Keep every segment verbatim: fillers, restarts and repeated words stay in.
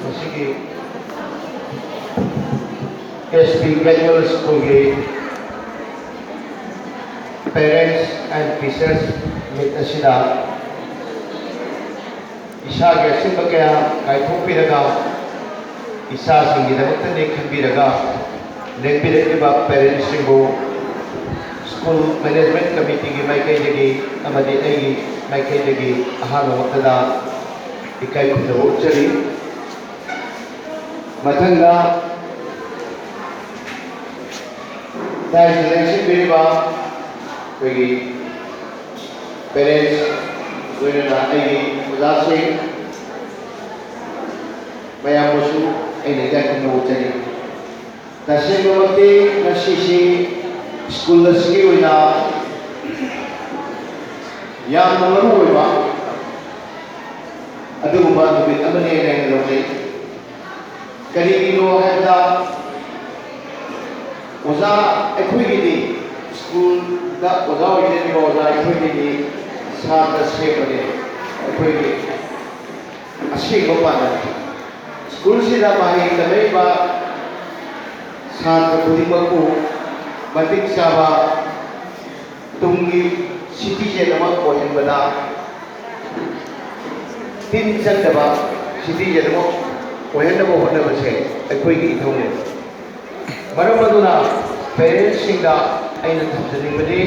ꯑꯁꯤꯒꯤ S P ꯒ꯭ꯔꯦꯖꯨꯋꯦꯜ ꯁ꯭ꯀꯨꯜꯒꯤ Parents and Teachers Meet ꯑꯁꯤꯗ ꯏꯁꯥꯒꯤ ꯑꯁꯤꯡꯕ ꯀꯌꯥ ꯀꯥꯏꯊꯣꯛꯄꯤꯔꯒ, ꯏꯆꯥꯁꯤꯡꯒꯤꯗꯃꯛꯇꯅꯤ ꯈꯟꯕꯤꯔꯒ ꯂꯦꯡꯕꯤꯔꯛꯂꯤꯕ parents ꯁꯤꯡꯕꯨ school management committee ꯒꯤ ꯃꯥꯏꯀꯩꯗꯒꯤ ꯑꯃꯗꯤ ꯑꯩꯒꯤ ꯃꯥꯏꯀꯩꯗꯒꯤ ꯑꯍꯥꯟꯕ ꯃꯛꯇꯗ ꯏꯀꯥꯏ ꯈꯨꯝꯅꯕ ꯎꯠꯆꯔꯤ꯫ ꯃꯊꯪꯗ ꯗꯥꯏꯁꯇ ꯂꯦꯡꯁꯤꯟꯕꯤꯔꯤꯕ ꯑꯩꯈꯣꯏꯒꯤ parents, ꯂꯣꯏꯅꯅ ꯑꯩꯒꯤ ꯑꯣꯖꯥꯁꯤꯡ ꯃꯌꯥꯝꯕꯨꯁꯨ ꯑꯩꯅ ꯏꯀꯥꯏ ꯈꯨꯝꯅꯕ ꯎꯠꯆꯔꯤ꯫ ꯇꯁꯦꯡꯕꯃꯛꯇꯤ ꯉꯁꯤꯁꯤ ꯁ꯭ꯀꯨꯜ ꯑꯁꯤꯒꯤ ꯑꯣꯏꯅ ꯌꯥꯝꯅ ꯃꯔꯨ ꯑꯣꯏꯕ ꯑꯗꯨꯒꯨꯝꯕ ꯅꯨꯃꯤꯠ ꯑꯃꯅꯤ ꯍꯥꯏꯅ ꯑꯩꯅ ꯂꯧꯖꯩ꯫ ꯀꯔꯤꯒꯤꯅꯣ ꯍꯥꯏꯕꯗ, ꯑꯣꯖꯥ ꯑꯩꯈꯣꯏꯒꯤꯗꯤ, ꯁ꯭ꯀꯨꯜꯗ ꯑꯣꯖꯥ ꯑꯣꯏꯖꯔꯤꯕ ꯑꯣꯖꯥ ꯑꯩꯈꯣꯏꯒꯤꯗꯤ ꯁꯥꯇ꯭ꯔ ꯁꯦꯝꯕꯅꯦ ꯑꯩꯈꯣꯏꯒꯤ ꯑꯁꯦꯡꯕ ꯄꯥꯟꯗꯝ꯫ ꯁ꯭ꯀꯨꯜꯁꯤꯗ ꯃꯍꯩ ꯇꯝꯂꯛꯏꯕ ꯁꯥꯇ꯭ꯔ ꯈꯨꯗꯤꯡꯃꯛꯄꯨ ꯃꯇꯤꯛ ꯆꯥꯕ ꯇꯨꯡꯒꯤ citizen ꯑꯃ ꯑꯣꯏꯍꯟꯕꯗ, ꯇꯤꯟ ꯆꯪꯗꯕ citizen ꯑꯃ ꯑꯣꯏꯍꯟꯅꯕ ꯍꯣꯠꯅꯕꯁꯦ ꯑꯩꯈꯣꯏꯒꯤ ꯏꯊꯧꯅꯦ꯫ ꯃꯔꯝ ꯑꯗꯨꯅ parents ꯁꯤꯡꯗ ꯑꯩꯅ ꯊꯝꯖꯅꯤꯡꯕꯗꯤ,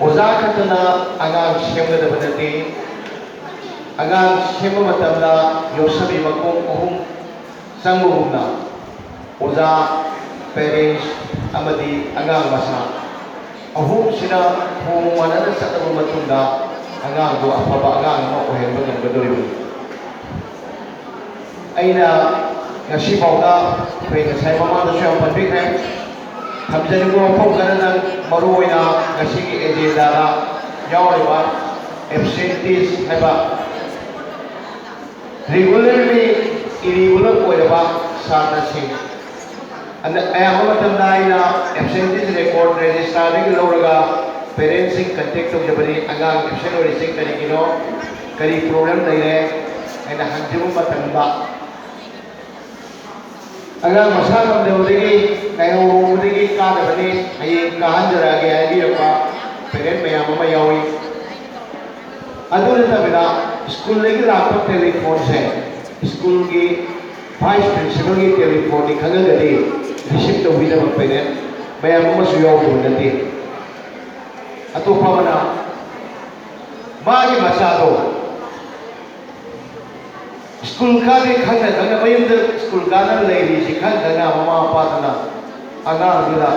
ꯑꯣꯖꯥ ꯈꯛꯇꯅ ꯑꯉꯥꯡ ꯁꯦꯝꯒꯗꯕ ꯅꯠꯇꯦ꯫ ꯑꯉꯥꯡ ꯁꯦꯝꯕ ꯃꯇꯝꯗ ꯌꯣꯠꯁꯕꯤ ꯃꯈꯣꯡ ꯑꯍꯨꯝ ꯆꯪꯕꯒꯨꯝꯅ, ꯑꯣꯖꯥ, parents ꯑꯃꯗꯤ ꯑꯉꯥꯡ ꯃꯁꯥ ꯑꯍꯨꯝꯁꯤꯅ ꯊꯣꯡ ꯃꯥꯟꯅꯅ ꯆꯠꯂꯕ ꯃꯇꯨꯡꯗ, ꯑꯉꯥꯡꯗꯣ ꯑꯐꯕ ꯑꯉꯥꯡ ꯑꯃ ꯑꯣꯏꯍꯟꯕ ꯉꯝꯒꯗꯧꯔꯤꯕꯅꯤ꯫ ꯑꯩꯅ ꯉꯁꯤ ꯐꯥꯎꯗ, ꯑꯩꯈꯣꯏ ꯉꯁꯥꯏ ꯃꯃꯥꯡꯗꯁꯨ ꯌꯥꯝ ꯄꯟꯕꯤꯈ꯭ꯔꯦ, ꯊꯝꯖꯅꯤꯡꯕ ꯋꯥꯐꯝ ꯈꯔꯅ, ꯃꯔꯨꯑꯣꯏꯅ ꯉꯁꯤꯒꯤ agenda ꯗ ꯌꯥꯎꯔꯤꯕ absentees ꯍꯥꯏꯕ, regularly irregular ꯑꯣꯏꯔꯕ ꯁꯥꯇ꯭ꯔꯁꯤꯡ, ꯑꯅ-, ꯑꯌꯥꯝꯕ ꯃꯇꯝꯗ ꯑꯩꯅ absentees record register ꯗꯒꯤ ꯂꯧꯔꯒ parents ꯁꯤꯡ contact ꯇꯧꯖꯕꯅꯤ꯫ ꯑꯉꯥꯡ absent ꯑꯣꯏꯔꯤꯁꯤ ꯀꯔꯤꯒꯤꯅꯣ, ꯀꯔꯤ problem ꯂꯩꯔꯦ ꯍꯥꯏꯅ ꯍꯪꯖꯕ ꯃꯇꯝꯗ, ꯑꯉꯥꯡ ꯃꯁꯥ ꯉꯝꯗꯕꯗꯒꯤ ꯉꯥꯏꯍꯧꯕꯗꯒꯤ ꯀꯥꯗꯕꯅꯤ, ꯍꯌꯦꯡ ꯀꯥꯍꯟꯖꯔꯛꯑꯒꯦ ꯍꯥꯏꯕꯤꯔꯛꯄ ꯄꯦꯔꯦꯟ ꯃꯌꯥꯝ ꯑꯃ ꯌꯥꯎꯏ꯫ ꯑꯗꯨ ꯅꯠꯇꯕꯤꯗ ꯁ꯭ꯀꯨꯜꯗꯒꯤ ꯂꯥꯛꯄ ꯇꯦꯂꯤꯐꯣꯟꯁꯦ ꯁ꯭ꯀꯨꯜꯒꯤ ꯚꯥꯏꯁ ꯄ꯭ꯔꯤꯟꯁꯤꯄꯜꯒꯤ ꯇꯦꯂꯤꯐꯣꯟꯅꯤ ꯈꯪꯉꯒꯗꯤ ꯔꯤꯁꯤꯞ ꯇꯧꯕꯤꯗꯕ ꯄꯦꯔꯦꯟ ꯃꯌꯥꯝ ꯑꯃꯁꯨ ꯌꯥꯎꯗꯕ ꯅꯠꯇꯦ꯫ ꯑꯇꯣꯞꯄ ꯑꯃꯅ ꯃꯥꯒꯤ ꯃꯆꯥꯗꯣ ꯁ꯭ꯀꯨꯜ ꯀꯥꯗꯦ ꯈꯪꯅ ꯈꯪꯅ ꯃꯌꯨꯝꯗ ꯁ꯭ꯀꯨꯜ ꯀꯥꯗꯅ ꯂꯩꯔꯤꯁꯤ ꯈꯪ ꯈꯪꯅ ꯃꯃꯥ ꯃꯄꯥꯗꯨꯅ ꯑꯉꯥꯡꯗꯨꯗ,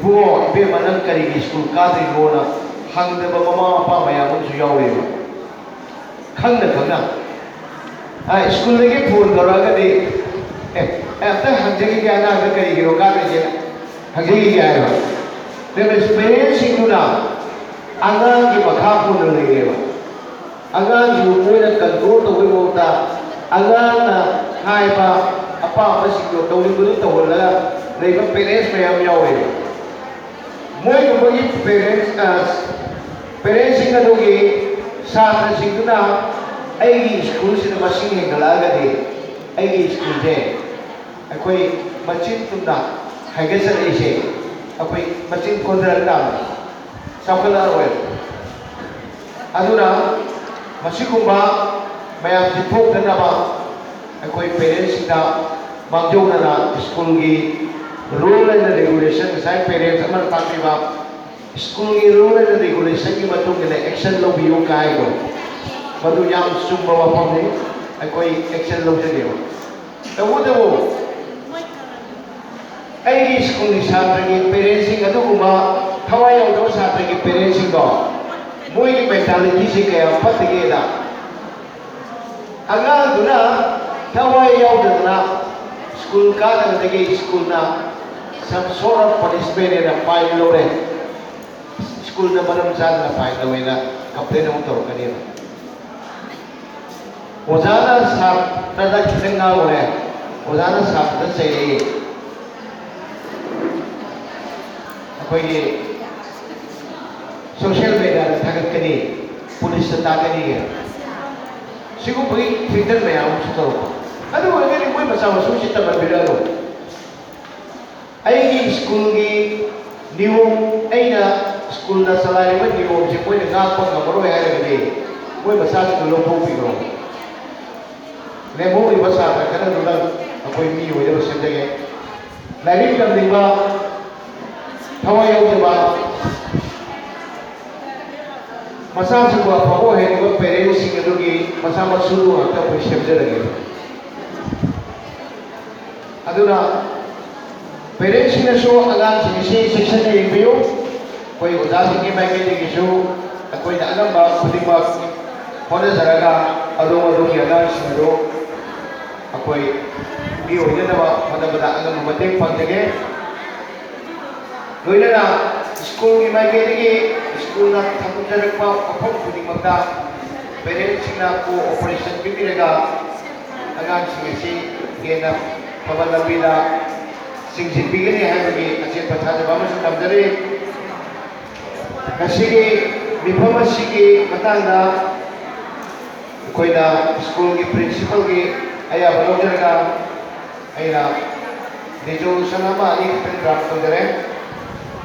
"ꯏꯕꯨꯡꯉꯣ, ꯏꯕꯦꯝꯃ, ꯅꯪ ꯀꯔꯤꯒꯤ ꯁ꯭ꯀꯨꯜ ꯀꯥꯗ꯭ꯔꯤꯅꯣꯅ?" ꯍꯪꯗꯕ ꯃꯃꯥ ꯃꯄꯥ ꯃꯌꯥꯝ ꯑꯃꯁꯨ ꯌꯥꯎꯔꯤꯕ꯫ ꯈꯪꯅ ꯈꯪꯅ꯫ ꯑ, ꯁ꯭ꯀꯨꯜꯗꯒꯤ ꯐꯣꯟ ꯇꯧꯔꯛꯑꯒꯗꯤ, "ꯑꯦ, ꯑꯦ, ꯑꯝꯇ ꯍꯪꯖꯈꯤꯒꯦ, ꯑꯉꯥꯡꯗ ꯀꯔꯤꯒꯤꯅꯣ ꯀꯥꯗ꯭ꯔꯤꯁꯦ?" ꯍꯪꯖꯈꯤꯒꯦ ꯍꯥꯏꯕ꯫ ꯄꯦꯔꯦꯟꯁꯁꯤꯡꯗꯨꯅ ꯑꯉꯥꯡꯒꯤ ꯃꯈꯥ ꯄꯣꯟꯅ ꯂꯩꯔꯦꯕ꯫ ꯑꯉꯥꯡꯁꯤꯕꯨ ꯃꯣꯏꯅ ꯀꯟꯇ꯭ꯔꯣꯜ ꯇꯧꯕꯒꯤ ꯃꯍꯨꯠꯇ ꯑꯉꯥꯡꯅ ꯍꯥꯏꯕ ꯑꯄꯥꯝꯕꯁꯤꯡꯗꯣ ꯇꯧꯅꯤꯡꯕꯗꯨ ꯇꯧꯍꯜꯂꯒ ꯂꯩꯕ ꯄꯦꯔꯦꯟꯁ ꯃꯌꯥꯝ ꯌꯥꯎꯋꯦꯕ꯫ ꯃꯣꯏꯒꯨꯝꯕꯒꯤ ꯄꯦꯔꯦꯟꯁ, ꯑ, ꯄꯦꯔꯦꯟꯁꯁꯤꯡ ꯑꯗꯨꯒꯤ ꯁꯥꯇ꯭ꯔꯁꯤꯡꯗꯨꯅ ꯑꯩꯒꯤ ꯁ꯭ꯀꯨꯜꯁꯤꯗ ꯃꯁꯤꯡ ꯍꯦꯟꯒꯠꯂꯛꯑꯒꯗꯤ ꯑꯩꯒꯤ ꯁ꯭ꯀꯨꯜꯁꯦ ꯑꯩꯈꯣꯏ ꯃꯆꯤꯟ ꯇꯨꯝꯅ ꯍꯥꯏꯒꯠꯆꯔꯛꯏꯁꯦ ꯑꯩꯈꯣꯏ ꯃꯆꯤꯟ ꯀꯣꯟꯊꯔꯛ ꯇꯥꯕꯅꯤ, ꯆꯥꯎꯈꯠꯂꯛꯑꯔꯣꯏ꯫ ꯑꯗꯨꯅ ꯃꯁꯤꯒꯨꯝꯕ ꯃꯌꯥꯝꯁꯤ ꯊꯣꯛꯇꯅꯕ ꯑꯩꯈꯣꯏ ꯄꯦꯔꯦꯟꯁꯁꯤꯡꯗ ꯃꯥꯡꯖꯧꯅꯅ ꯁ꯭ꯀꯨꯜꯒꯤ ꯔꯨꯜ ꯑꯦꯟ ꯔꯦꯒꯨꯂꯦꯁꯟ, ꯉꯁꯥꯏ ꯄꯦꯔꯦꯟꯁ ꯑꯃꯅ ꯇꯥꯛꯄꯤꯕ ꯁ꯭ꯀꯨꯜꯒꯤ ꯔꯨꯜ ꯑꯦꯟ ꯔꯦꯒꯨꯂꯦꯁꯟꯒꯤ ꯃꯇꯨꯡ ꯏꯟꯅ ꯑꯦꯛꯁꯟ ꯂꯧꯕꯤꯌꯨ ꯀꯥꯏꯗꯣ, ꯃꯗꯨ ꯌꯥꯝ ꯆꯨꯝꯕ ꯋꯥꯐꯝꯅꯤ꯫ ꯑꯩꯈꯣꯏ ꯑꯦꯛꯁꯟ ꯂꯧꯖꯒꯦꯕ꯫ ꯇꯧꯕꯇꯕꯨ ꯑꯩꯒꯤ ꯁ꯭ꯀꯨꯜꯒꯤ ꯁꯥꯇ꯭ꯔꯒꯤ ꯄꯦꯔꯦꯟꯁꯁꯤꯡ ꯑꯗꯨꯒꯨꯝꯕ ꯊꯋꯥꯏ ꯌꯥꯎꯗꯕ ꯁꯥꯇ꯭ꯔꯒꯤ ꯄꯦꯔꯦꯟꯁꯁꯤꯡꯗꯣ ꯃꯣꯏꯒꯤ ꯃꯦꯟꯇꯥꯂꯤꯇꯤꯁꯤ ꯀꯌꯥꯝ ꯐꯠꯇꯒꯦꯗ, ꯑꯉꯥꯡꯗꯨꯅ ꯊꯋꯥꯏ ꯌꯥꯎꯗꯗꯅ school ꯀꯥꯗꯕꯗꯒꯤ ꯁ꯭ꯀꯨꯜꯅ some sort of punishment ꯍꯥꯏꯅ ꯐꯥꯏꯟ ꯂꯧꯔꯦ꯫ ꯁ꯭ꯀꯨꯜꯗ ꯃꯔꯝ ꯆꯥꯗꯅ ꯐꯥꯏꯟ ꯂꯧꯋꯦꯅ ꯀꯝꯄ꯭ꯂꯦꯟ ꯑꯃꯨꯛ ꯇꯧꯔꯛꯀꯅꯦꯕ꯫ ꯑꯣꯖꯥꯅ ꯁꯥꯇ꯭ꯔꯗ ꯈꯤꯇꯪ ꯉꯥꯡꯉꯨꯔꯦ, ꯑꯣꯖꯥꯅ ꯁꯥꯇ꯭ꯔꯗ ꯆꯩꯔꯛꯏ꯫ ꯑꯩꯈꯣꯏꯒꯤ ꯁꯣꯁꯤꯌꯦꯜ ꯃꯦꯗꯤꯌꯥꯗ ꯊꯥꯒꯠꯀꯅꯤ, ꯄꯨꯂꯤꯁꯇ ꯇꯥꯛꯀꯅꯤ꯫ ꯁꯤꯒꯨꯝꯕꯒꯤ ꯊ꯭ꯔꯦꯇꯟ ꯃꯌꯥꯝ ꯑꯃꯁꯨ ꯇꯧꯔꯛꯄ꯫ ꯑꯗꯨ ꯑꯣꯏꯔꯒꯗꯤ ꯃꯣꯏ ꯃꯆꯥ ꯃꯁꯨꯁꯤ ꯇꯝꯍꯟꯕꯤꯔꯛꯑꯅꯨ꯫ ꯑꯩꯒꯤ ꯁ꯭ꯀꯨꯜꯒꯤ ꯅꯤꯌꯣꯝ, ꯑꯩꯅ ꯁ꯭ꯀꯨꯜꯅ ꯆꯂꯥꯏꯔꯤꯕ ꯅꯤꯌꯣꯝꯁꯦ ꯃꯣꯏꯅ ꯉꯥꯛꯄ ꯉꯝꯃꯔꯣꯏ ꯍꯥꯏꯔꯒꯗꯤ ꯃꯣꯏ ꯃꯆꯥꯁꯤꯡꯗꯨ ꯂꯧꯊꯣꯛꯄꯤꯈ꯭ꯔꯣ꯫ ꯂꯦꯝꯍꯧꯔꯤꯕ ꯁꯥꯇ꯭ꯔ ꯈꯔꯗꯨꯅ ꯑꯩꯈꯣꯏ ꯃꯤ ꯑꯣꯏꯅꯕ ꯁꯦꯝꯖꯒꯦ꯫ ꯂꯥꯏꯔꯤꯛ ꯇꯝꯅꯤꯡꯕ, ꯊꯋꯥꯏ ꯌꯥꯎꯖꯕ, ꯃꯆꯥꯁꯤꯡꯕꯨ ꯑꯐꯕ ꯑꯣꯏꯍꯟꯅꯤꯡꯕ ꯄꯦꯔꯦꯟꯁꯁꯤꯡ ꯑꯗꯨꯒꯤ ꯃꯆꯥ ꯃꯁꯨꯗꯨ ꯉꯥꯛꯇ ꯑꯩꯈꯣꯏ ꯁꯦꯝꯖꯔꯒꯦ꯫ ꯑꯗꯨꯅ ꯄꯦꯔꯦꯟꯁꯁꯤꯡꯅꯁꯨ ꯑꯉꯥꯡꯁꯤꯡ ꯑꯁꯤ ꯆꯦꯛꯁꯤꯟꯅ ꯌꯦꯡꯕꯤꯌꯨ꯫ ꯑꯩꯈꯣꯏ ꯑꯣꯖꯥꯁꯤꯡꯒꯤ ꯃꯥꯏꯀꯩꯗꯒꯤꯁꯨ ꯑꯩꯈꯣꯏꯅ ꯑꯉꯝꯕ ꯈꯨꯗꯤꯡꯃꯛ ꯍꯣꯠꯅꯖꯔꯒ ꯑꯗꯣꯝ ꯑꯗꯣꯝꯒꯤ ꯑꯉꯥꯡꯁꯤꯡ ꯑꯗꯨ ꯑꯩꯈꯣꯏ ꯃꯤ ꯑꯣꯏꯅꯅꯕ ꯍꯣꯠꯅꯕꯗ ꯑꯉꯝꯕ ꯃꯇꯦꯡ ꯄꯥꯡꯖꯒꯦ꯫ ꯂꯣꯏꯅꯅ ꯁ꯭ꯀꯨꯜꯒꯤ ꯃꯥꯏꯀꯩꯗꯒꯤ ꯁ꯭ꯀꯨꯜꯅ ꯊꯝꯖꯔꯛꯄ ꯃꯐꯝ ꯈꯨꯗꯤꯡꯃꯛꯇ ꯄꯦꯔꯦꯟꯁꯁꯤꯡꯅ ꯀꯣꯑꯣꯄꯔꯦꯁꯟ ꯄꯤꯕꯤꯔꯒ ꯑꯉꯥꯡꯁꯤꯡ ꯑꯁꯤ ꯍꯦꯟꯅ ꯐꯕ ꯂꯝꯕꯤꯗ ꯆꯤꯡꯁꯤꯟꯕꯤꯒꯅꯤ ꯍꯥꯏꯕꯒꯤ ꯑꯆꯦꯠꯄ ꯊꯥꯖꯕ ꯑꯃꯁꯨ ꯊꯝꯖꯔꯤ꯫ ꯉꯁꯤꯒꯤ ꯃꯤꯐꯝ ꯑꯁꯤꯒꯤ ꯃꯇꯥꯡꯗ ꯑꯩꯈꯣꯏꯅ ꯁ꯭ꯀꯨꯜꯒꯤ ꯄ꯭ꯔꯤꯟꯁꯤꯄꯜꯒꯤ ꯑꯌꯥꯕ ꯂꯧꯖꯔꯒ ꯑꯩꯅ ꯔꯤꯖꯣꯂꯨꯁꯟ ꯑꯃ ꯑꯅꯤ ꯈꯛꯇꯪ ꯗ꯭ꯔꯥꯐ ꯇꯧꯖꯔꯦ꯫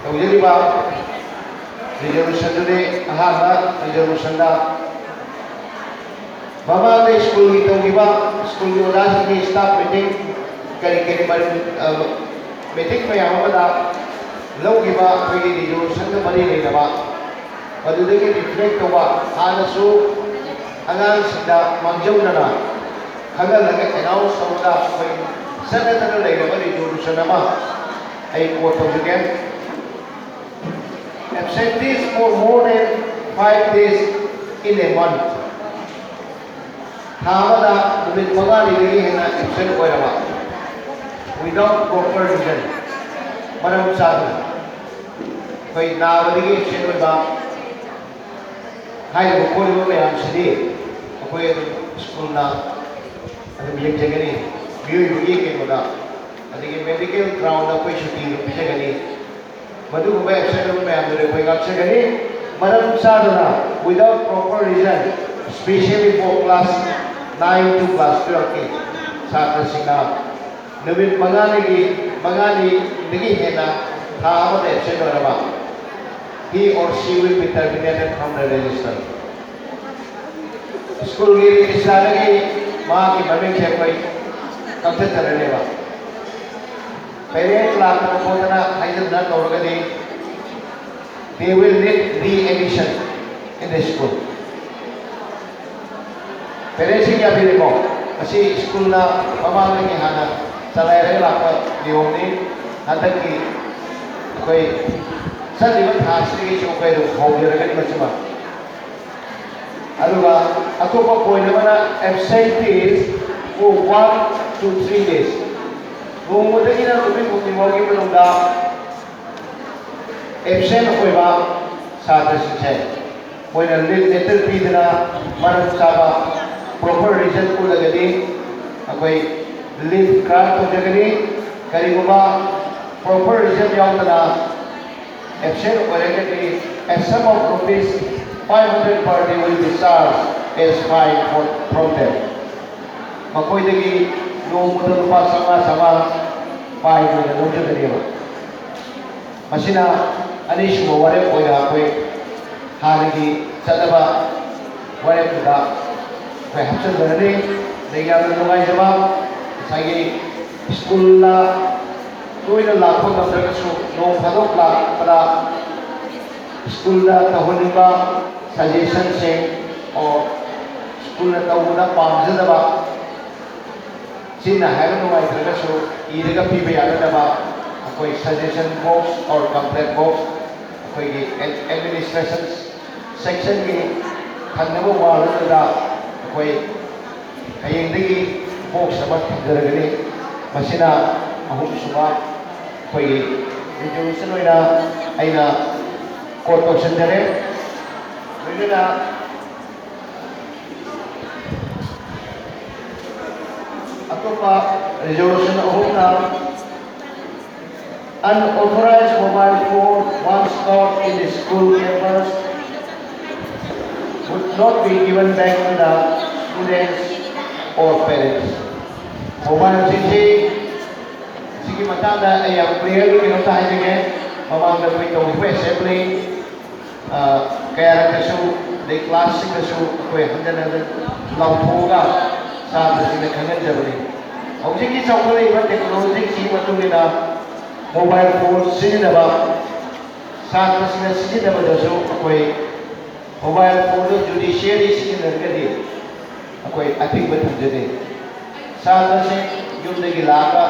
ꯇꯧꯖꯔꯤꯕ ꯔꯤꯖꯣꯂꯨꯁꯟꯗꯨꯗꯤ ꯑꯍꯥꯟꯕ ꯔꯤꯖꯣꯂꯨꯁꯟꯗ ꯃꯃꯥꯡꯗ ꯁ꯭ꯀꯨꯜꯒꯤ ꯇꯧꯈꯤꯕ, ꯁ꯭ꯀꯨꯜꯒꯤ ꯑꯣꯖꯥꯁꯤꯡꯒꯤ ꯁ꯭ꯇꯥꯐ ꯃꯤꯇꯤꯡ, ꯀꯔꯤ ꯀꯔꯤ ꯃꯔꯤ-, ꯑ, ꯃꯤꯇꯤꯡ ꯃꯌꯥꯝ ꯑꯃꯗ ꯂꯧꯈꯤꯕ ꯑꯩꯈꯣꯏꯒꯤ ꯔꯤꯖꯣꯂꯨꯁꯟꯒ ꯃꯔꯤ ꯂꯩꯅꯕ, ꯃꯗꯨꯗꯒꯤ ꯔꯤꯐ꯭ꯂꯦꯛ ꯇꯧꯕ, ꯍꯥꯟꯅꯁꯨ ꯑꯉꯥꯡꯁꯤꯡꯗ ꯃꯥꯡꯖꯧꯅꯅ ꯈꯪꯍꯜꯂꯒ ꯑꯦꯅꯥꯎꯟꯁ ꯇꯧꯔꯒ ꯑꯩꯈꯣꯏ ꯆꯠꯅꯗꯅ ꯂꯩꯔꯕ ꯔꯤꯖꯣꯂꯨꯁꯟ ꯑꯃ ꯑꯩ ꯀꯣꯠ ꯇꯧꯖꯒꯦ꯫ Absentees for more than five days in a month. ꯊꯥ ꯑꯃꯗ ꯅꯨꯃꯤꯠ ꯃꯉꯥꯅꯤꯗꯒꯤ ꯍꯦꯟꯅ ꯑꯦꯕꯁꯦꯟ ꯑꯣꯏꯔꯕ, without proper reason, ꯃꯔꯝ ꯆꯥꯗꯅ ꯑꯩꯈꯣꯏ ꯅꯥꯕꯗꯒꯤ ꯑꯦꯕꯁꯦꯟ ꯑꯣꯏꯕ ꯍꯥꯏꯔꯤꯕ ꯈꯣꯠꯂꯤꯕ ꯃꯌꯥꯝꯁꯤꯗꯤ ꯑꯩꯈꯣꯏ ꯑꯗꯨꯝ ꯁ꯭ꯀꯨꯜꯅ ꯑꯗꯨꯝ ꯌꯦꯡꯖꯒꯅꯤ꯫ ꯃꯤꯑꯣꯏꯕꯒꯤ ꯀꯩꯅꯣꯗ, ꯑꯗꯒꯤ ꯃꯦꯗꯤꯀꯦꯜ ꯒ꯭ꯔꯥꯎꯟꯗ ꯑꯩꯈꯣꯏ ꯁꯨꯇꯤ ꯑꯗꯨꯝ ꯄꯤꯖꯒꯅꯤ꯫ ꯃꯗꯨꯒꯨꯝꯕ ꯑꯦꯕꯁꯦꯟ ꯑꯣꯏꯕ ꯃꯌꯥꯝꯗꯨꯗꯤ ꯑꯩꯈꯣꯏ ꯉꯥꯛꯆꯒꯅꯤ꯫ ꯃꯔꯝ ꯆꯥꯗꯅ, without proper reason, specially for class nine to class twelve ꯀꯤ ꯁꯥꯇ꯭ꯔꯁꯤꯡꯅ ꯅꯨꯃꯤꯠ ꯃꯉꯥꯅꯤꯒꯤ ꯃꯉꯥꯅꯤꯗꯒꯤ ꯍꯦꯟꯅ ꯊꯥ ꯑꯃꯗ ꯑꯦꯕꯁꯦꯟ ꯑꯣꯏꯔꯕ, he or she will be terminated from the register. ꯁ꯭ꯀꯨꯜꯒꯤ ꯔꯦꯖꯤꯁꯇ꯭ꯔꯥꯔꯗꯒꯤ ꯃꯍꯥꯛꯀꯤ ꯃꯃꯤꯡꯁꯦ ꯑꯩꯈꯣꯏ ꯀꯛꯊꯠꯆꯔꯅꯦꯕ꯫ ꯄꯦꯔꯦꯟꯠ ꯂꯥꯛꯇꯅ ꯈꯣꯠꯇꯅ ꯍꯥꯏꯖꯗꯅ ꯇꯧꯔꯒꯗꯤ, they will need re-admission in the school. ꯄꯦꯔꯦꯟꯠꯁꯤꯡ ꯌꯥꯕꯤꯔꯦꯀꯣ? ꯃꯁꯤ ꯁ꯭ꯀꯨꯜꯅ ꯃꯃꯥꯡꯗꯒꯤ ꯍꯥꯟꯅ ꯆꯂꯥꯏꯔꯒ ꯂꯥꯛꯄ ꯅꯤꯌꯣꯝꯅꯤ꯫ ꯍꯟꯗꯛꯀꯤ ꯑꯩꯈꯣꯏ ꯆꯠꯂꯤꯕ ꯊꯥ ꯑꯁꯤꯗꯒꯤꯁꯨ ꯑꯩꯈꯣꯏ ꯑꯗꯨꯝ ꯍꯧꯖꯔꯒꯅꯤ ꯃꯁꯤꯃ꯫ ꯑꯗꯨꯒ ꯑꯇꯣꯞꯄ ꯄꯣꯏꯟꯠ ꯑꯃꯅ, absentees for one to three days, ꯅꯣꯡꯃꯗꯒꯤꯅ ꯅꯨꯃꯤꯠ ꯍꯨꯝꯅꯤ ꯐꯥꯎꯒꯤ ꯃꯅꯨꯡꯗ ꯑꯦꯕꯁꯦꯟ ꯑꯣꯏꯕ ꯁꯥꯇ꯭ꯔꯁꯤꯡꯁꯦ ꯃꯣꯏꯅ ꯂꯤꯚ ꯂꯦꯇꯔ ꯄꯤꯗꯅ ꯃꯔꯝ ꯆꯥꯕ ꯄ꯭ꯔꯣꯄꯔ ꯔꯤꯖꯟ ꯎꯠꯂꯒꯗꯤ ꯑꯩꯈꯣꯏ ꯂꯤꯚ ꯒ꯭ꯔꯥꯟ ꯇꯧꯖꯒꯅꯤ꯫ ꯀꯔꯤꯒꯨꯝꯕ ꯄ꯭ꯔꯣꯄꯔ ꯔꯤꯖꯟ ꯌꯥꯎꯗꯅ ꯑꯦꯕꯁꯦꯟ ꯑꯣꯏꯔꯒꯗꯤ, a sum of rupees five hundred per day will be charged as fine for, from them. ꯃꯈꯣꯏꯗꯒꯤ ꯅꯣꯡꯃꯗ ꯂꯨꯄꯥ ꯆꯥꯝꯃꯉꯥ ꯆꯥꯝꯃꯉꯥ ꯐꯥꯏꯟ ꯑꯣꯏꯅ ꯂꯧꯖꯒꯅꯦꯕ꯫ ꯃꯁꯤꯅ ꯑꯅꯤꯁꯨꯕ ꯋꯥꯔꯦꯞ ꯑꯣꯏꯅ ꯑꯩꯈꯣꯏ ꯍꯥꯟꯅꯒꯤ ꯆꯠꯅꯕ ꯋꯥꯔꯦꯞꯇꯨꯗ ꯑꯩꯈꯣꯏ ꯍꯥꯞꯆꯤꯟꯖꯔꯅꯤ꯫ ꯑꯗꯒꯤ ꯌꯥꯝꯅ ꯅꯨꯡꯉꯥꯏꯖꯕ, ꯉꯁꯥꯏꯒꯤ ꯁ꯭ꯀꯨꯜꯗ ꯇꯣꯏꯅ ꯂꯥꯛꯄ ꯉꯝꯗ꯭ꯔꯒꯁꯨ ꯅꯣꯡ ꯐꯥꯗꯣꯛ ꯂꯥꯛꯄꯗ ꯁ꯭ꯀꯨꯜꯗ ꯇꯧꯍꯟꯅꯤꯡꯕ ꯁꯖꯦꯁꯟꯁꯤꯡ, ꯑꯣ, ꯁ꯭ꯀꯨꯜꯅ ꯇꯧꯕꯗ ꯄꯥꯝꯖꯗꯕ, ꯆꯤꯟꯅ ꯍꯥꯏꯕ ꯅꯨꯡꯉꯥꯏꯇ꯭ꯔꯒꯁꯨ ꯏꯔꯒ ꯄꯤꯕ ꯌꯥꯒꯗꯕ ꯑꯩꯈꯣꯏ suggestion box or complaint box ꯑꯩꯈꯣꯏꯒꯤ ꯑꯦꯗꯃꯤꯅꯤꯁꯇ꯭ꯔꯦꯁꯟ ꯁꯦꯛꯁꯟꯒꯤ ꯊꯪꯅꯕ ꯋꯥꯜ ꯑꯗꯨꯗ ꯑꯩꯈꯣꯏ ꯍꯌꯦꯡꯗꯒꯤ ꯕꯣꯛꯁ ꯑꯃ ꯊꯝꯖꯔꯒꯅꯤ꯫ ꯃꯁꯤꯅ ꯑꯍꯨꯝꯁꯨꯕ ꯑꯩꯈꯣꯏꯒꯤ ꯔꯤꯖꯣꯂꯨꯁꯟ ꯑꯣꯏꯅ ꯑꯩꯅ ꯀꯣꯠ ꯇꯧꯁꯤꯟꯖꯔꯦ꯫ ꯂꯣꯏꯅꯅ ꯑꯇꯣꯞꯄ ꯔꯤꯖꯣꯂꯨꯁꯟ ꯑꯍꯨꯝꯅ, unauthorized mobile phone once stored in the school campus would not be given back to the students or parents. ꯃꯣꯕꯥꯏꯜꯁꯤꯡꯁꯤ ꯁꯤꯒꯤ ꯃꯇꯥꯡꯗ ꯑꯩ ꯌꯥꯝ ꯀ꯭ꯂꯤꯌꯥꯔꯂꯤ ꯀꯩꯅꯣꯝꯇ ꯍꯥꯏꯖꯒꯦ꯫ ꯃꯃꯥꯡꯗ ꯑꯩꯈꯣꯏ ꯇꯧꯈꯤꯕ ꯑꯦꯁꯦꯝꯕ꯭ꯂꯤ ꯀꯌꯥꯔꯛꯇꯁꯨ, ꯑꯗꯩ ꯀ꯭ꯂꯥꯁꯁꯤꯡꯗꯁꯨ ꯑꯩꯈꯣꯏ ꯍꯟꯖꯟ ꯍꯟꯖꯟ ꯂꯥꯎꯊꯣꯛꯑꯒ ꯁꯥꯇ꯭ꯔꯁꯤꯡꯗ ꯈꯪꯍꯟꯖꯕꯅꯤ꯫ ꯍꯧꯖꯤꯛꯀꯤ ꯆꯥꯎꯈꯠꯂꯛꯏꯕ ꯇꯦꯛꯅꯣꯂꯣꯖꯤꯁꯤꯒꯤ ꯃꯇꯨꯡ ꯏꯟꯅ ꯃꯣꯕꯥꯏꯜ ꯐꯣꯟ ꯁꯤꯖꯤꯟꯅꯕ, ꯁꯥꯇ꯭ꯔꯁꯤꯡꯅ ꯁꯤꯖꯤꯟꯅꯕꯗꯁꯨ ꯑꯩꯈꯣꯏ ꯃꯣꯕꯥꯏꯜ ꯐꯣꯟꯗꯨ ꯖꯨꯗꯤꯁꯤꯌꯔꯤ ꯁꯤꯖꯤꯟꯅꯔꯒꯗꯤ ꯑꯩꯈꯣꯏ ꯑꯊꯤꯡꯕ ꯊꯝꯖꯗꯦ꯫ ꯁꯥꯇ꯭ꯔꯁꯤꯡ ꯌꯨꯝꯗꯒꯤ ꯂꯥꯛꯑꯒ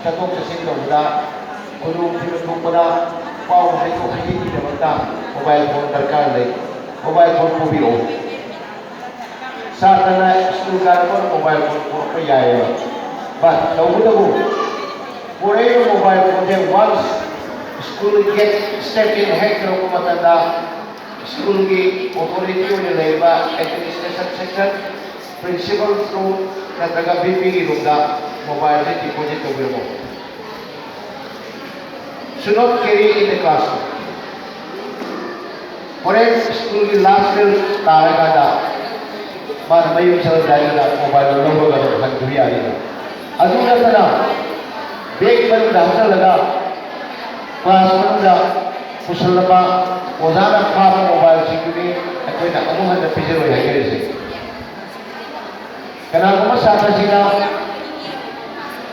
ꯆꯠꯊꯣꯛ ꯆꯠꯁꯤꯟ ꯇꯧꯕꯗ ꯈꯨꯗꯣꯡꯊꯤꯕ ꯊꯣꯛꯄꯗ ꯄꯥꯎ ꯍꯥꯏꯗꯣꯛ ꯍꯥꯏꯖꯤꯟꯒꯤꯗꯃꯛꯇ ꯃꯣꯕꯥꯏꯜ ꯐꯣꯟ ꯗꯔꯀꯥꯔ ꯂꯩ꯫ ꯃꯣꯕꯥꯏꯜ ꯐꯣꯟ ꯄꯨꯕꯤꯔꯛꯎ꯫ ꯁꯥꯇ꯭ꯔꯅ ꯁ꯭ꯀꯨꯜ ꯀꯥꯔꯛꯄꯗ ꯃꯣꯕꯥꯏꯜ ꯐꯣꯟ ꯄꯨꯔꯛꯄ ꯌꯥꯏꯑꯕ꯫ But ꯇꯧꯕꯇꯕꯨ ꯄꯨꯔꯛꯏꯕ ꯃꯣꯕꯥꯏꯜ ꯐꯣꯟꯁꯦ once school gate step in ꯍꯦꯛ ꯇꯧꯔꯛꯄ ꯃꯇꯝꯗ ꯁ꯭ꯀꯨꯜꯒꯤ ꯑꯣꯊꯣꯔꯤꯇꯤ ꯑꯣꯏꯅ ꯂꯩꯔꯤꯕ ꯑꯦꯗꯃꯤꯅꯤꯁꯇ꯭ꯔꯦꯁꯟ ꯁꯦꯛꯁꯟ, ꯄ꯭ꯔꯤꯟꯁꯤꯄꯜ ꯔꯨꯝ ꯅꯠꯇ꯭ꯔꯒ ꯚꯤ ꯄꯤꯒꯤ ꯔꯨꯝꯗ ꯃꯣꯕꯥꯏꯜꯁꯦ ꯗꯤꯄꯣꯖꯤꯠ ꯇꯧꯕꯤꯔꯝꯃꯣ꯫ Should not carry in the classroom. ꯍꯣꯔꯦꯟ ꯁ꯭ꯀꯨꯜꯒꯤ ꯂꯥꯁ ꯕꯦꯜ ꯇꯥꯔꯀꯥꯟꯗ ꯃꯥꯅ ꯃꯌꯨꯝ ꯆꯠꯂꯝꯗꯥꯏꯗꯨꯗ ꯃꯣꯕꯥꯏꯜꯗꯣ ꯂꯧꯔꯒ ꯑꯗꯨꯝ ꯍꯟꯈꯤꯕ ꯌꯥꯔꯤ꯫ ꯑꯗꯨ ꯅꯠꯇꯅ ꯕꯦꯒ ꯃꯅꯨꯡꯗ ꯍꯥꯞꯆꯜꯂꯒ ꯀ꯭ꯂꯥꯁ ꯃꯅꯨꯡꯗ ꯄꯨꯁꯜꯂꯕ ꯑꯣꯖꯥꯅ ꯐꯥꯕ ꯃꯣꯕꯥꯏꯜꯁꯤꯡꯗꯨꯗꯤ ꯑꯩꯈꯣꯏꯅ ꯑꯃꯨꯛ ꯍꯟꯅ ꯄꯤꯖꯔꯣꯏ ꯍꯥꯏꯖꯔꯤꯁꯦ꯫ ꯀꯅꯥꯒꯨꯝꯕ ꯁꯥꯇ꯭ꯔꯁꯤꯡꯅ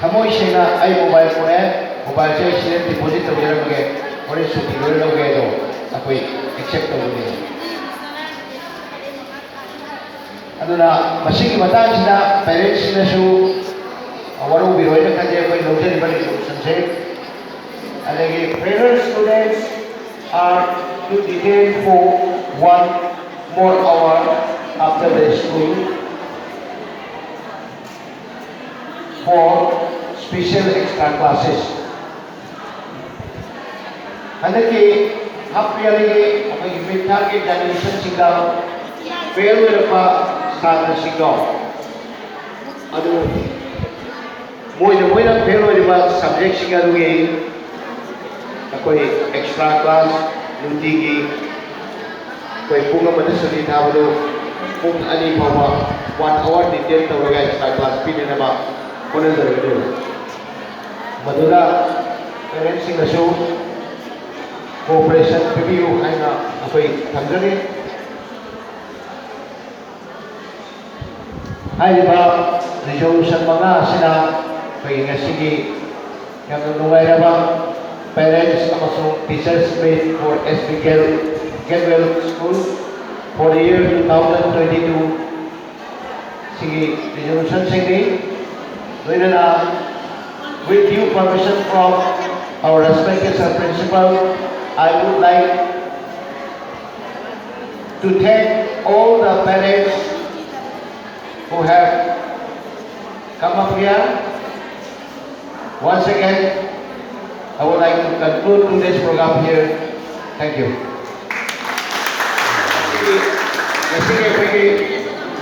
ꯊꯃꯣꯏ ꯁꯦꯡꯅ "ꯑꯩ ꯃꯣꯕꯥꯏꯜ ꯄꯨꯔꯛꯑꯦ, ꯃꯣꯕꯥꯏꯜꯁꯦ ꯑꯩ ꯁꯤꯗ ꯗꯤꯄꯣꯖꯤꯠ ꯇꯧꯖꯔꯝꯃꯒꯦ, ꯍꯣꯔꯦꯟ ꯁꯨꯇꯤ ꯂꯣꯏꯔ ꯂꯧꯒꯦ" ꯍꯥꯏꯗꯣ ꯑꯩꯈꯣꯏ ꯑꯦꯛꯁꯦꯞ ꯇꯧꯒꯅꯤ꯫ ꯑꯗꯨꯅ ꯃꯁꯤꯒꯤ ꯃꯇꯥꯡꯁꯤꯗ ꯄꯦꯔꯦꯟꯁꯁꯤꯡꯅꯁꯨ ꯋꯥꯔꯧꯕꯤꯔꯣꯏꯅ ꯈꯟꯖꯩ꯫ ꯑꯩꯈꯣꯏ ꯂꯧꯖꯔꯤꯕ ꯔꯤꯖꯣꯂꯨꯁꯟꯁꯦ, ꯑꯗꯒꯤ federal students are to detain for one more hour after the school for special extra classes. ꯍꯟꯗꯛꯀꯤ ꯍꯥꯐ ꯏꯌꯥꯔꯂꯤꯒꯤ ꯑꯩꯈꯣꯏꯒꯤ ꯃꯤꯠ ꯊꯥꯔꯒꯤ ꯑꯦꯛꯖꯥꯃꯤꯅꯦꯁꯟꯁꯤꯡꯗ ꯐꯦꯜ ꯑꯣꯏꯔꯛꯄ ꯁꯥꯇ꯭ꯔꯁꯤꯡꯗꯣ, ꯑꯗꯨ ꯃꯣꯏꯅ ꯃꯣꯏꯅ ꯐꯦꯜ ꯑꯣꯏꯔꯤꯕ ꯁꯕꯖꯦꯛꯁꯤꯡ ꯑꯗꯨꯒꯤ ꯑꯩꯈꯣꯏ ꯑꯦꯛꯁꯇ꯭ꯔꯥ ꯀ꯭ꯂꯥꯁ ꯅꯨꯡꯇꯤꯒꯤ ꯑꯩꯈꯣꯏ ꯄꯨꯡ ꯑꯃꯗ ꯁꯨꯇꯤ ꯊꯥꯕꯗꯨ ꯄꯨꯡ ꯑꯅꯤ ꯐꯥꯎꯕ, ꯋꯥꯟ ꯑꯋꯥꯔ ꯗꯤꯇꯦꯟ ꯇꯧꯔꯒ ꯑꯦꯛꯁꯇ꯭ꯔꯥ ꯀ꯭ꯂꯥꯁ ꯄꯤꯅꯅꯕ ꯍꯣꯠꯅꯖꯔꯒꯗꯣꯏꯅꯤ꯫ ꯃꯗꯨꯗ ꯄꯦꯔꯦꯟꯁꯁꯤꯡꯅꯁꯨ ꯀꯣꯑꯣꯄꯔꯦꯁꯟ ꯄꯤꯕꯤꯌꯨ ꯍꯥꯏꯅ ꯑꯩꯈꯣꯏ ꯊꯝꯖꯔꯤ꯫ ꯍꯥꯏꯔꯤꯕ ꯔꯤꯖꯣꯂꯨꯁꯟ ꯃꯉꯥ ꯑꯁꯤꯅ ꯑꯩꯈꯣꯏꯒꯤ ꯉꯁꯤꯒꯤ ꯌꯥꯝꯅ ꯅꯨꯡꯉꯥꯏꯔꯕ Parents ꯑꯃꯁꯨꯡ Teachers Meet for S B Gatewell School for the year two thousand twenty-two ꯁꯤꯒꯤ ꯔꯤꯖꯣꯂꯨꯁꯟꯁꯤꯡꯅꯤ꯫ ꯂꯣꯏꯅꯅ, with due permission from our respected sir principal, I would like to thank all the parents who have come up here. Once again, I would like to conclude today's program here. Thank you. ꯉꯁꯤꯒꯤ ꯑꯩꯈꯣꯏꯒꯤ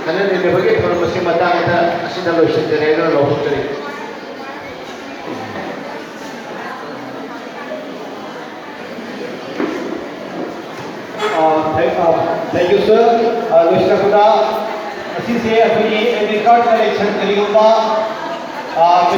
ꯈꯟꯅ ꯅꯩꯅꯕꯒꯤ ꯊꯧꯔꯝ ꯑꯁꯤ ꯃꯇꯥꯡ ꯑꯁꯤꯗ ꯂꯣꯏꯁꯤꯟꯖꯔꯦ ꯍꯥꯏꯅ ꯂꯥꯎꯊꯣꯛꯆꯔꯤ꯫ Thank you, sir. ꯂꯣꯏꯁꯤꯜꯂꯛꯄꯗ ꯉꯁꯤꯁꯦ ꯑꯩꯈꯣꯏꯒꯤ admit card collection ꯀꯔꯤꯒꯨꯝꯕ